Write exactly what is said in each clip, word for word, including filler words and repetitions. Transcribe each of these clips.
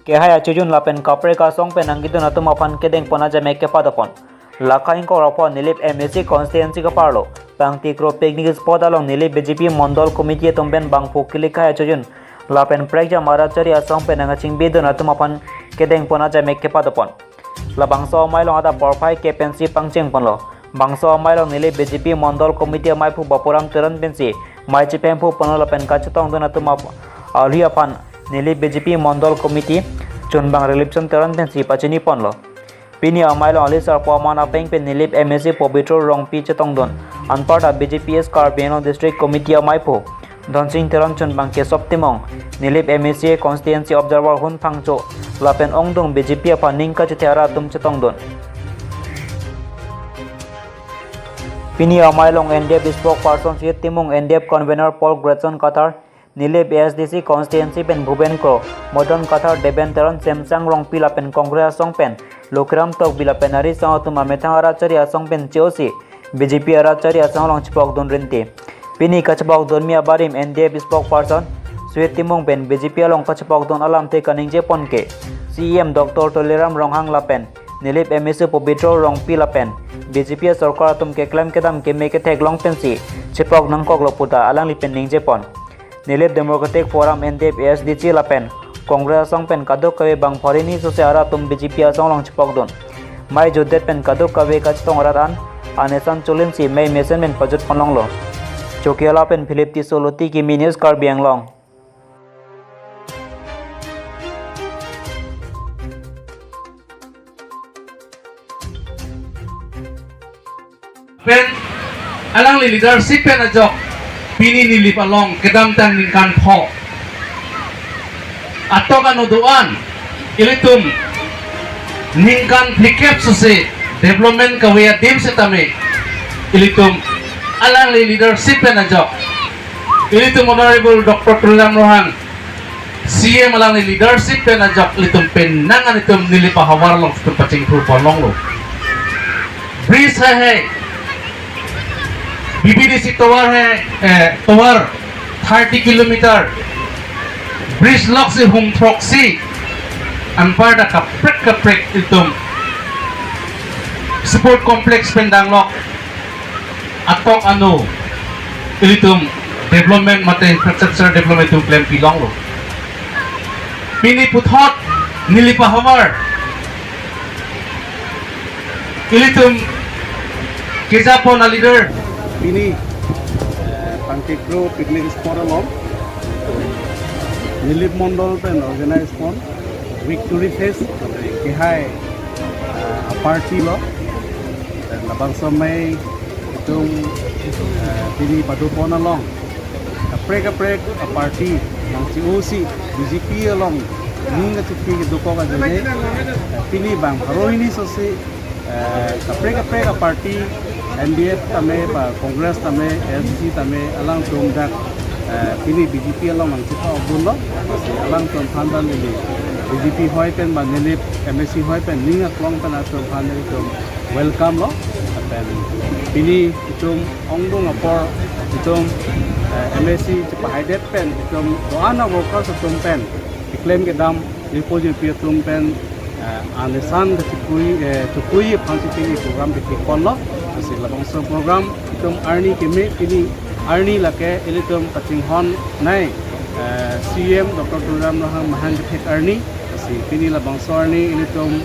kehai achojun lapen kaprek asong pen nangkedun atum aphan kedengpon ajamek kepadopon. Lakha ingkoi ra pho Nilip M A C constituency kaparlo Pangtikro picnic spot along Nilip B J P Mondol Committee atum pen bangphu kilikhai achojun lapen prekjam arat chari asong pen nangkachingbidun atum aphan kedengpon ajamek kepadopon. Labangso amei along adap porphai ke pensi pangchengponlo. Bangso amei along Nilip B J P Mondol Committee ameiphu Bapuram Teron pensi mei chephemphuponlo lapen kachetongdun atum ap-, alhi aphan Nilip B J P Mondol Committee chunbang Rilipchon Teron pensi pachiniponlo. Pini amei along alisa arpu aman apeng pen Nilip M A C Pobitro Rongpi chetongdun. Anparta B J P S Karbi Anglong District Committee ameiphu Dhonsing Teron chunbang Kesop Timung, Nilip M A C constituency observer Hun Phangcho, lapen ongdung B J P aphan ning kachethe arat atum chetongdun. Pini amei along N D F spokesperson Sweet Timung, N D F convener Paul Gretson Kathar, Nilip A S D C constituency pen Bhuben Kro, Modon Kathar, Deben Teron, Semsang Rongpi lapen Congress asong pen Lokhiram Tokbi lapen arisong atum amethang arat chari asong pen che-osi B J P arat chari asong along chepokdun rinti. Pini kachepokdunmi abarim N D F spokesperson Sweet Timung pen B J P along kachepokdun alamthe kaningjepon ke C E M Doctor Tuliram Ronghang lapen Nilip M A C Pobitro Rongpi lapen B J P asorkar atum keklem kedam keme ketheklong pensi chepok nangkoklo puta alangli pen ningjepon. Nilip Democratic Forum N D F A S D C lapen Congress asong pen kadokave bang pharo hini sose arat atum B J P asong along chepokdun. Mei jutdet pen kadokave kachetong arat an anesan cholinsi mei mesen pen pajutponlonglo. Chokihola pen Philip Tisso, Luti Kimi News, Karbi Anglong. Pen alangli leadership pen ajok pini Nilip along kedamtang ningkan pho atok ano do-an ilitum ningkan phlikep sose development kave adim setame ilitum alangli leadership pen ajok ilitum Honorable Doctor Tuliram Ronghang C E M alangli leadership pen ajok ilitum penang an itum Nilip ahavar along itum pachingthurponlonglo. Bridge hai hai, B B D C tovar hai, eh, tovar thirty kilometer. Bridge loksi hum throksi anparta kaprek kaprek itum sport complex pen danglok atok ano ilitum development mate infrastructure development itum klempilonglo. Pini puthot Nilip ahavar ilitum kejapon a leader. Pini, eh, Pangtikro picnic spot along Nilip Mondol pen organize pon Victory Fest kehai, eh, party lo. Pen labangso amei itum, eh, pini padopon along kaprek kaprek a party nangche-osi B J P along ning kachepi kedokok ajoine, eh, pini bang pharo hini sose, eh, kaprek kaprek a party N D F tame ba Congress tame A S D C tame alangtum dak, eh, pini B J P along nangchepa-okdunlo. Lasi alangtum aphan ta neli B J P hoi pen ba Nilip M A C hoi pen ning aklong pen atum aphan nelitum welcome lo. Lapen pini itum ongdung apor itum, eh, M A C chepahaidet pen itum do-an a workers atum pen keklem kedam ripo jirpi atum pen, eh, anesan kachikui, eh, chikui aphansi pini program pikpikponlo. Lasi labangso program itum arni keme pini arni lake ilitum kachinghon nei, eh, C E M Doctor Tuliram Ronghang mahang kethek arni. Lasi pini labangso arni ilitum,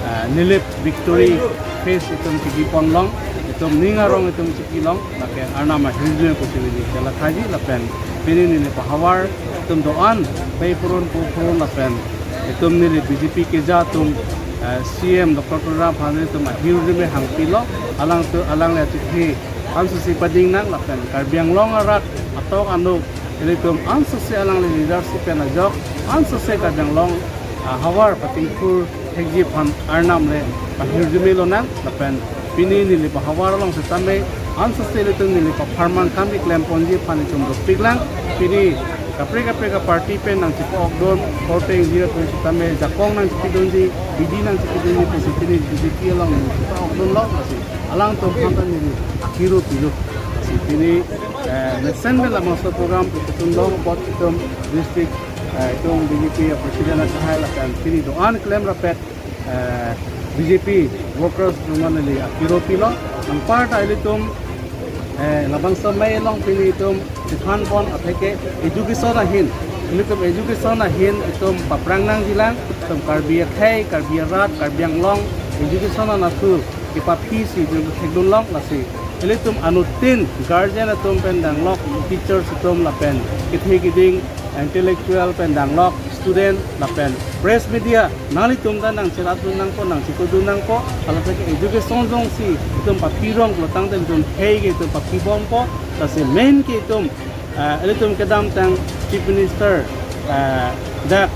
eh, Nilip Victory Fest itum chikiponlong, itum ning arong itum chikilong, lake Arnam ahirjume pusi neli chelakhaji lapen pini Nilip ahavar itum do-an pei purun pu purun lapen itum Nilip B J P keja atum, eh, C E M Doctor Tuliram aphan itum ahirjume hangpilo, alangtum alangli achithi ansose pading nang lapen Karbi Anglong arat atok ano ilitum ansose alangli leadership pen ajok ansose Karbi Anglong ahavar patingthur thekji aphan Arnam le pahirjume lonang lapen pini Nilip ahavar along setame ansose ilitum Nilip apharman kam keklemponji aphan itum dopiklang. Pini kaprek kaprek a party pen nangchepa-okdun, korte ingjir atum setame jakong nangchepidunji, bidi nangchepidunji pusi pini B J P along nangchepa-okdunlo. Lasi alangtum aphan ta neli akiru pilo. Lasi pini, eh, mesen pen labangso program itum long apot itum district Eh, itum B J P president akehai lapen pini do-an klem rapet, eh, B J P workers atum aphan neli akiro pilo. Anparta ilitum, eh, labangso amei along pini itum chethanpon atheke education ahin. Ilitum education ahin itum paphrang nangjilang, itum Karbi akhei, Karbi arat, Karbi Anglong education anatthu kepaphi si itum thekdun long lasi ilitum anuttin guardian atum pen danglok, teachers atum lapen kethe keding intellectual pen danglok, student lapen press media, nanglitum ta nangcheratdun nangpo, nangchikudun nangpo, haladak education jongsi itum paphi rong pulo tangte itum khei ke itum paphi bompo, lasi main ke itum, eh, ilitum kedamtang Chief Minister, eh, dak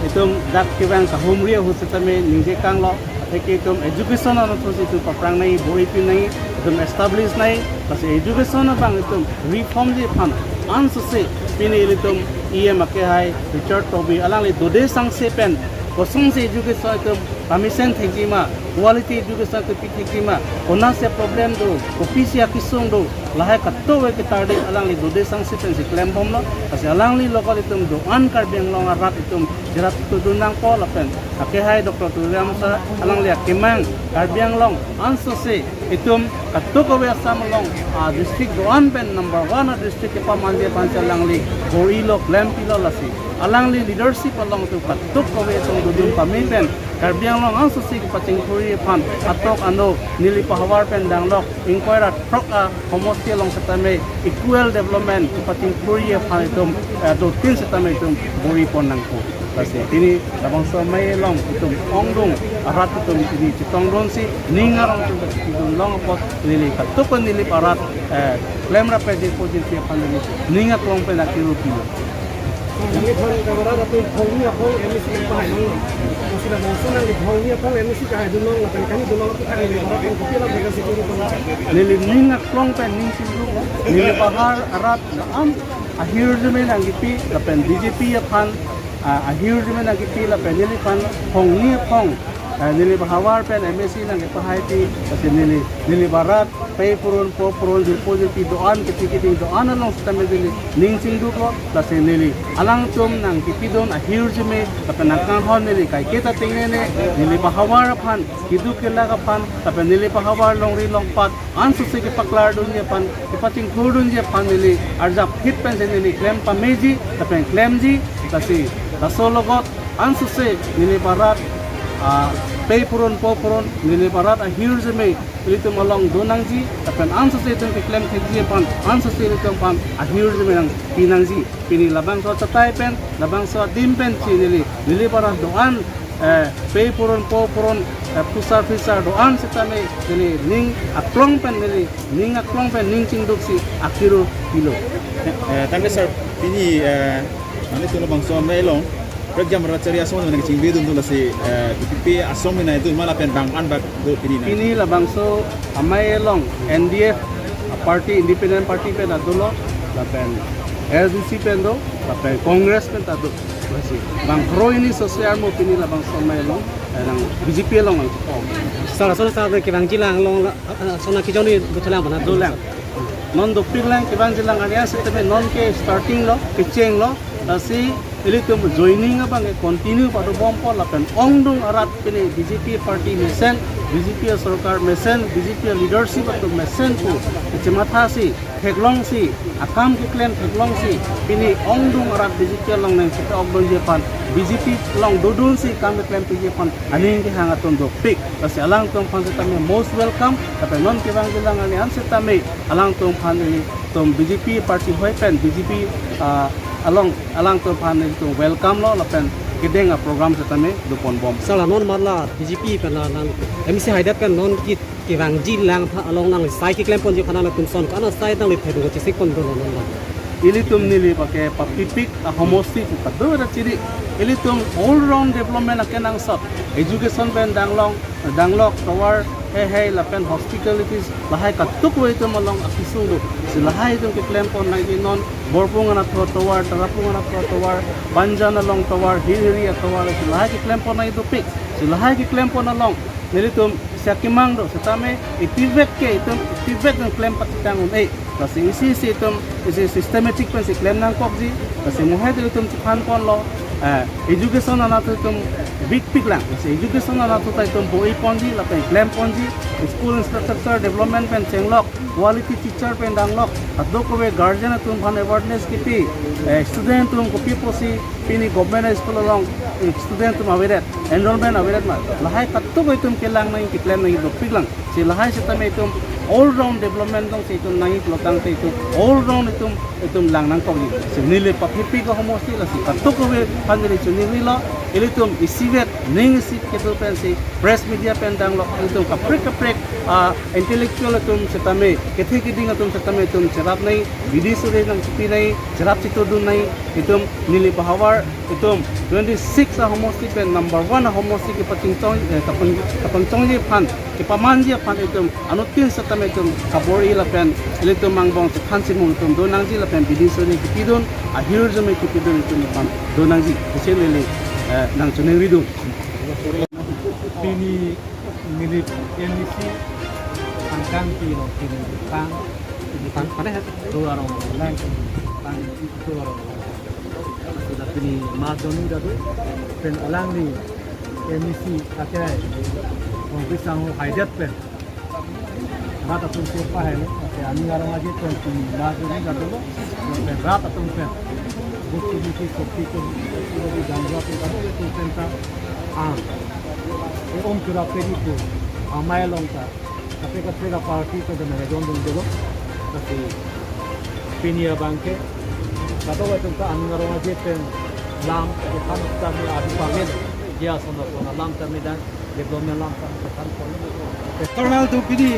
itum dak kevang kahumri ahut setame ningje kanglo, atheke itum education anatthu si itum paphrang nangji, bor-i pin nangji, itum establish nangji, lasi education abang itum reformji aphan ansose pini ilitum E M akehai Richard Tokbi alangli dode sangse pen kosonsi education itum pamesen thekji ma, quality education itum pi thekji ma, konatsi problem do, kopisi akesung do, lahai kato-e ketarding alangli dode sangse pensi klembomlo, lasi alangli logot itum do-an Karbi Anglong arat itum cheratdun nangpo lapen akehai Doctor Tuliram sir alangli akemang Karbi Anglong ansose itum kato-e Assam along a district do-an pen number one a district kepamangji aphan si alangli bor-ilo, klempilo, lasi alangli leadership along itum kato-e itum dodun pame pen Karbi Anglong ansose kepachingthurji aphan atok ano neli pahavar pen danglok ingkoi ra throk a homosti along setame equal development kepachingthurji aphan itum, eh, dotin setame itum bor-i pon nangpo. Lasi pini labangso amei along itum ongdung arat itum pini chetongdunsi ning arong itum kachidun long apot neli kato-e Nilip arat, eh, klem rapet jirpo jirpi aphan neli ning aklong pen akiro pilo. Neli aphan kabarat atum phongni aphong M A C pahai long. Masih ada bangsa nang di phongni aphong M A C kahai dun long, lapen kani dun long, lapen kani dun long, lapen kopi lang bega sikuru pun. Neli ning aklong pen ning singduk, neli pahavar arat la-an ahirjume nangkipi lapen B J P aphan, ah, ahirjume nangkipi lapen neliphan phongni aphong, ah, neli pahavar pen M A C nangkepahaipi, lapen neli, neli barat pei purun, po purun, jirpo jirpi do-an, kethe keding do-an along setame neli ning singduklo, lasi neli alangtum nangkipidun ahirjume lapen nangkanghon neli kaiketa tingnene, neli pahavar aphan, keduk kelak aphan, lapen neli pahavar longri longpat ansose kepaklardunji aphan, kepachingthurdunji aphan neli arjap hit pensi neli klem pameji lapen klemji, lasi laso logot ansose neli barat, ah, pei purun po purun, neli barat ahirjume ilitum along do nangji, lapen ansose itum keklem thekji aphan ansose ilitum aphan ahirjume nangpi nangji. Pini labangso achatai pen, labangso adim pensi neli, neli barat do-an, eh, pei purun po purun, eh, phusar phisar do-an setame neli ning aklong pen neli, ning aklong pen ning singduksi akiro pilo. Eh, thank you, sir. Pini, eh, nanglitum labangso amei along prekjam rachari asong nangchingvedun tu lasi, eh, B J P asong nangdun ma lapen bang-an bak do pini nang. Pini labangso amei along N D F party, independent party pen ta dolo, lapen A D C pen do, lapen Congress pen ta do. Lasi bang pro ini sosial mo pini labangso amei along, eh, nang B J P along nang. Sir, sir, sir, kevangjilang along la, eh, sona kijoni betulang mana? Dolang. Non dopiklang, kevangjilang arni setame non ke starting lo, kechenglo, lasi ilitum joining abang ke continue padobompo lapen ongdung arat pini B J P party mesen, B J P sorkar mesen, B J P leadership atum mesen pu kachemathasi, theklongsi, akam keklem theklongsi, pini ongdung arat B J P along nangkethe-okdunji aphan, B J P along dodunsi kam keklem piji aphan aning kehang atum dopik. Lasi alangtum aphan setame most welcome, lapen non kevangjilang arni an setame alangtum aphan ilitum B J P party hoi pen B J P, ah, along alangtum aphan ilitum welcome lo lapen kedeng aprogram setame doponbom. Sala non marla B J P pen la nang M C haidet pen non ke, kevangjilang aphan along nang sai keklemponji aphan nangtum ason ko-an asai nangli thedung chesikpon dolo non la. Ilitum Nilip ake papipik ahomosti pu kadokave chiri. Ilitum all round development akenangsot, education pen danglong, danglok tovar, hei hei lapen hospitalities lahai katuk-e itum along akesung do. Si lahai itum keklempon nangji non, Borpung anatthu atovar, Tarapung anatthu atovar, Banjan along tovar, Hirhiri atovar, si lahai keklempon nangji dopik. Si lahai keklempon along nelitum sia kemang do, setame itivet ke itum itivet nangklem patitang un-e. Lasi isi isi itum isi systematic pensi klem nangkokji. Lasi mohet itum chephanponlo, Eh, education anatthu itum big pik lang. Education anatthu ta itum boi ponji, lapen klem ponji, school infrastructure development pen chenglok, quality teacher pen danglok, kadokave guardian atum aphan awareness kipi, eh, student atum kopi pusi pini government school along, eh, student atum avedet, enrollment avedet ma. Lahai kadokave itum kelang nangji, keklem nangji dopik lang. Si lahai setame itum all round development dong si itum nangji pulo tangte itum all round itum, itum lang nangkokji. Si neli paphipik ahomosti lasi kadokave aphan neli choningri lo, ilitum isivet ning isi kedo pensi press media pen danglok, ilitum kaprek kaprek, ah, intellectual atum setame, kethe keding atum setame itum cherap nangji, bidi suri nangchipi nangji, cherap chitudun nangji, itum neli pahavar, itum twenty-six ahomosti pen number one ahomosti kepachingchong, eh, kapang-, kapangchongji aphan, kepamanji aphan itum anuttin setame itum kabor-i lapen ilitum angbong chethan chimung itum do nangji lapen bidi suri kipidun, ahirjume kipidun itum aphan do nangji pusi neli, eh, nangchoningridun. Pini Nilip M D C angkang pilo pini tang, pini tang pada ya? Dua orang lang, tang dua orang. Sudah pini Mas Doni dadu, pen alangli M D C akai, Kongpi Sangho haidet pen rat atum sirpa hai lo, ake aning arong aje pen pini Mas Doni dadu lo, pen rat atum pen bukti bukti sokti pen bukti bukti jangwa pen dadu pen ta ang e om chura peri tu amei along ta kaprek kaprek aparty ta dana don dun dolo. Lasi pini abangke kadokave atum ta aning arong aje pen lam, eh, kan kami adi pamil dia sama sama lam kami dan development lam kami kan. Karnal tu pini,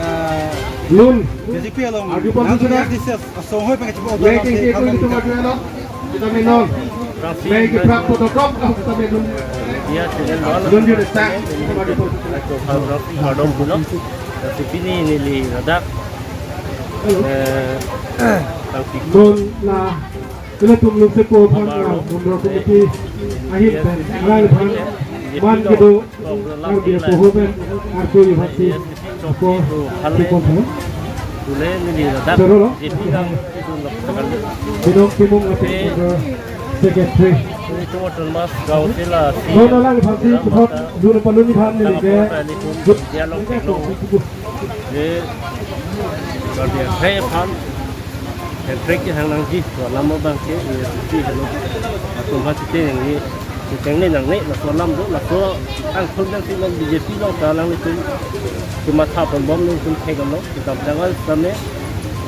eh, Lun. B J P along, Agi pon nang tu sudah. Yang di ses asong hoi pengen cepat Waiting orang ke tu kami itu maju elok. Kita minum. Rafi Mei ke prak foto drop kau kita minum. Dia channel wala. Belum juga tak. Kita maju pon. Rafi Hardom puno. Rafi pini neli ladak. Eh, Rafi. Don la. Ila tum lum sepo pon la. Mundro komiti. Ahin pen. Rai pon. Man kedo. Karbi apoho pen arku yu hati apo tikon pho. Pule neli ladak. Choro lo. Binong Timung api secretary. Nona lang phansi chupot dun palun ni phan neli ke. Dialog tekno. Je Karbi akhai phan. Kaprek ke hang nangji, laso alam abangke, eh, si helo. Atum ha siteng ni, siteng ni nangne, laso alam do, laso angthun dan si non B J P along ta alanglitum, si matha pon bom nelitum thek lo, si dam jangal same,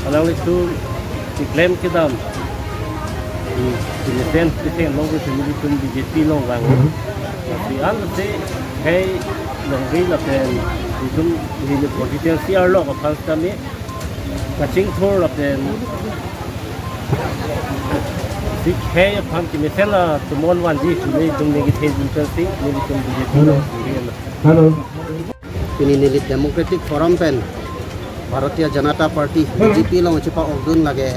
alanglitum, si klem kedam, si, si mesen, si thek lo, si nelitum B J P along vang. Si an si, hei, longri lapen, itum, ini politician si arlo, aphan same, kachingthur lapen si khei aphan kemesen atum mon vanji, nelitum neli thejun pensi nelitum B J P lo. Hello. Pini Nilip Democratic Forum pen Bharatiya Janata Party, B J P along chepa-okdun lake.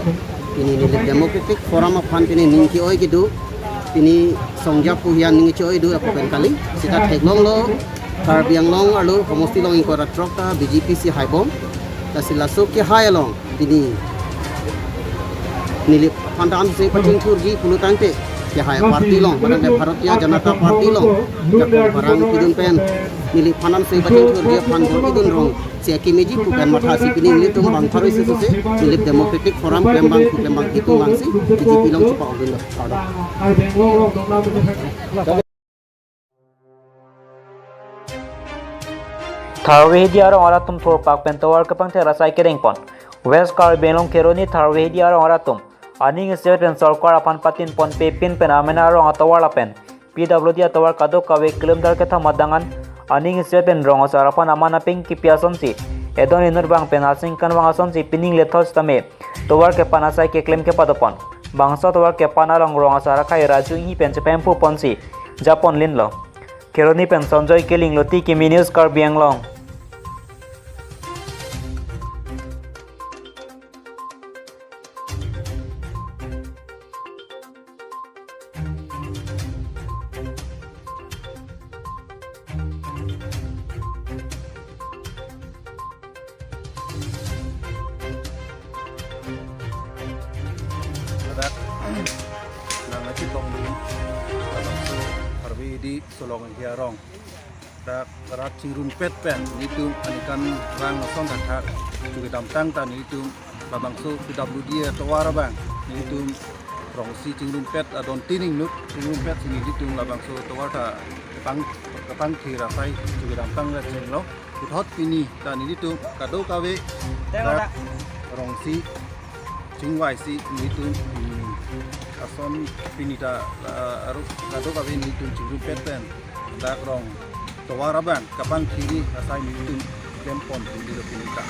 Pini Nilip Democratic Forum aphan pini ning ke-oi kedo. Pini songja puhian ning ke-oi do apo pen kali. Sita theklonglo Karbi Anglong arlo homosti along ingkoi ra throk ta B J P si haibom. Lasi laso kehai along pini Nilip aphan ta ansi pachingthurji pulo tangte kehai party along, mane Bharatiya Janata Party along, jakong barang pidun pen Nilip aphan ansi pachingthurji aphan bor-idun rong si akimi ji pu pen matha si pini nelitum bang pharo isi sose Nilip Democratic Forum klembang pu klembang hitung bang si B J P along chepa-okdun lo. Tharve Hidi arong arat atum thurpak pen tovar kepangthek asai kedeng pon. West Karbi Anglong Kheroni Tharve Hidi arong arat atum aning isivet pen sorkar aphan patin ponpe pin pen amen arong atovar lapen P W D atovar kadokave kilometer kethom adangan aning isivet pen rong asar aphan aman apeng kipi asonsi edon inut vang pen asing kanvang asonsi pining lethos tame tovar kepan asai keklem kepadopon. Bangso tovar kepan along rong asar akhai Raju Inghi pen chepemphu ponsi japon linlo. Kheroni pen Sanjoy Killing, Loti Kimi News, Karbi Anglong. Ladak, nang achi tong dun. Di Solong Inghi arong. Dak rat chingrumpet pen nelitum anikan rang asong thakthak chukidamtang ta nelitum labangso P W D atovar abang nelitum rongsi chingrumpet adon tin ingnut chingrumpet si nelitum labangso tovar ta kapang kapangthir asai chukidamtang ra chenglo. Puthot pini ta nelitum kadokave dak rongsi chingvaisi nelitum, hmm, ason pini ta, ah, aru kadokave nelitum chingrumpet pen dak rong tovar abang kapangthiri asai nelitum klempon pini lo pini ta.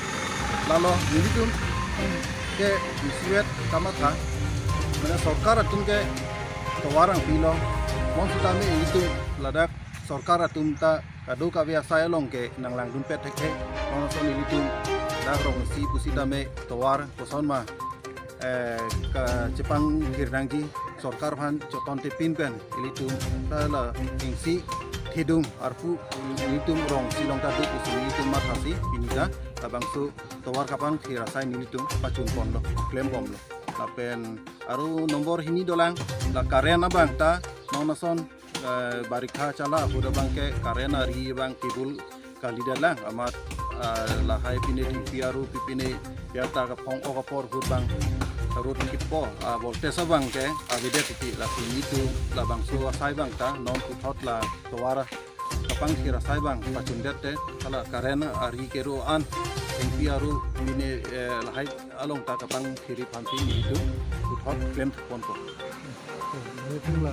Lalo nelitum ke isivet kamatha, mane sorkar atum ke tovar nangpilo, bonsitame nelitum ladak sorkar atum ta kadokave asai along ke nanglangdunpet thekthe. Non ason ilitum dak rongsi pusitame tovar koson ma, eh, kachepangthir nangji sorkar aphan chotontepin pen ilitum ta la isi thedung arpu ilitum rongsi along ta do pusi ilitum mathasi pini ta labangso tovar kapangthir asai nelitum pachunponlo, klembomlo. Lapen aru nombor hini dolang, la current abang ta non ason, eh, barikha chala ahut abang ke current ari abang cable kalidet lang amat, eh, lahai pine thengpi aru pipine ya ta kaphong-ok apor ahut abang rut kitpo, ah, voltage abang ke avedet titi, lasi nelitum labangso asai abang ta non puthot la tovar kapangthir asai abang pachundet te, hala current ari kero an thengpi aru pine, eh, lahai along ta kapangthiri aphansi nelitum puthot klemponpo.